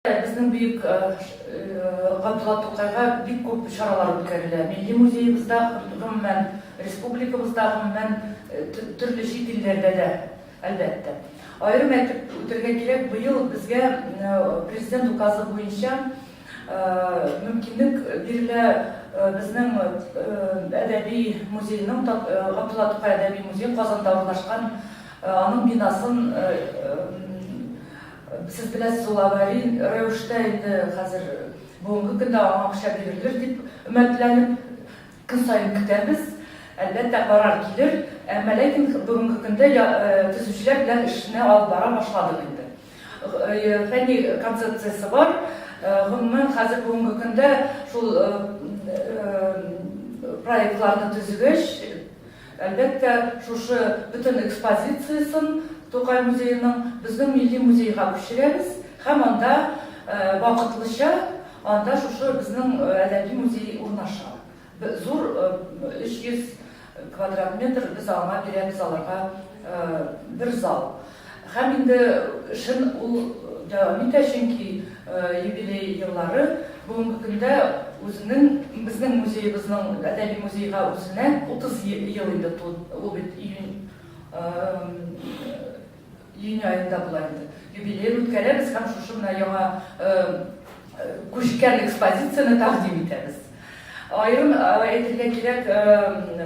Безнең бөек Габдулла Тукайга бик күп чаралар үткәрелә. Милли музеебызда, гомумән, республикабызда, гомумән, төрле чит илләрдә дә, әлбәттә. Аерым әйтеп үтәргә кирәк, быел безгә Президент указы буенча мөмкинлек бирелә безнең әдәби музейның, Габдулла Тукай әдәби музее Казанда урнашкан, аның бинасын Сез беләсез, ул аварий рәвештә инде хәзер бүгенге көндә аңа акча бирелер дип өметләнеп, көн саен көтәбез. Әлбәттә, карар килер, әмма ләкин бүгенге көндә төзүчеләр белән эшне алып бара башладык инде. Фәнни концепциясе бар. Гомумән, хәзер бүгенге көндә шул проектларны төзегәч, Әлбәттә, шушы бөтен экспозициясен Тукай музееның безнең Милли музейга күчерәбез һәм анда вакытлыча анда шушы безнең әдәби музей урнаша. Зур 300 квадрат метр без аңа бирәбез аларга бер зал. Һәм инде эшен ул дәвам итә, чөнки юбилей еллары бүгенге көндә үзенең, безнең музеебызның, әдәби музейга үзенә 30 ел инде ул бит июнь, июнь аенда була инде. Юбилеен үткәрәбез һәм шушы менә яңа күчкән экспозицияне тәкъдим итәбез. Аерым әйтергә кирәк,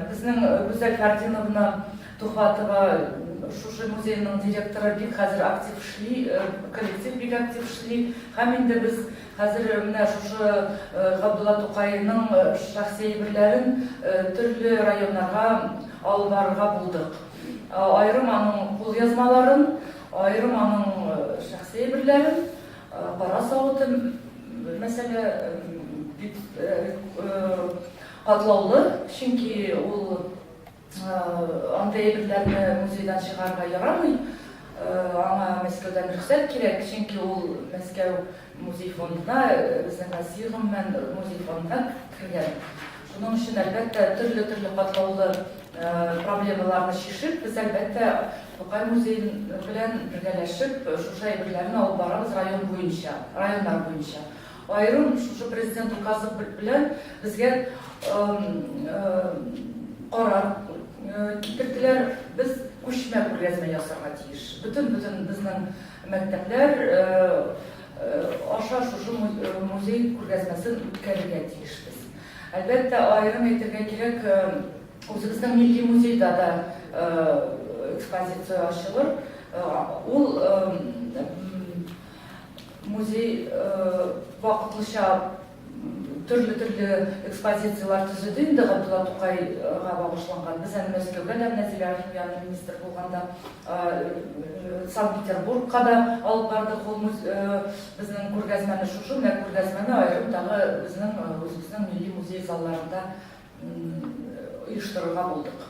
безнең Гүзәл Фәрдиновна Тухватова, шушы музейның директоры бик хәзер актив эшли, коллектив бик актив эшли. Һәм инде без хәзер менә шушы Габдулла Тукайның шәхси әйберләрен төрле районнарга алып барырга булдык. Аерым аның кулъязмаларын, аерым аның шәхси әйберләрен. Кара савыты мәсьәлә бик катлаулы, чөнки ул андый әйберләрне музейдан чыгарырга ярамый. Аңа Мәскәүдән рөхсәт кирәк, чөнки ул Мәскәү музей фондына, безнең Россия гомумән музей фондына кергән. Шуның өчен, әлбәттә, төрле-төрле катлаулы проблемаларны чишеп, без, әлбәттә, Тукай музее белән бергәләшеп, шушы әйберләрне алып барабыз район буенча, районнар буенча. Аерым шушы Президент указы белән безгә карар китерделәр, без күчмә күргәзмә ясарга тиеш. Бөтен-бөтен безнең мәктәпләр аша шушы музей күргәзмәсен үткәрергә тиешбез. Әлбәттә, аерым әйтергә кирәк, үзебезнең Милли музейда да экспозиция ачылыр. Ул музей вакытлыча төрле-төрле экспозицияләр төзеде инде Габдулла Тукайга багышланган. Без аны Мәскәүгә дә, менә Зилә Рәхимҗанова министр булганда, Санкт-Петербургка да алып бардык ул безнең күргәзмәне. Шушы менә күргәзмәне аерым тагы безнең үзебезнең Милли музей залларында оештырырга булдык.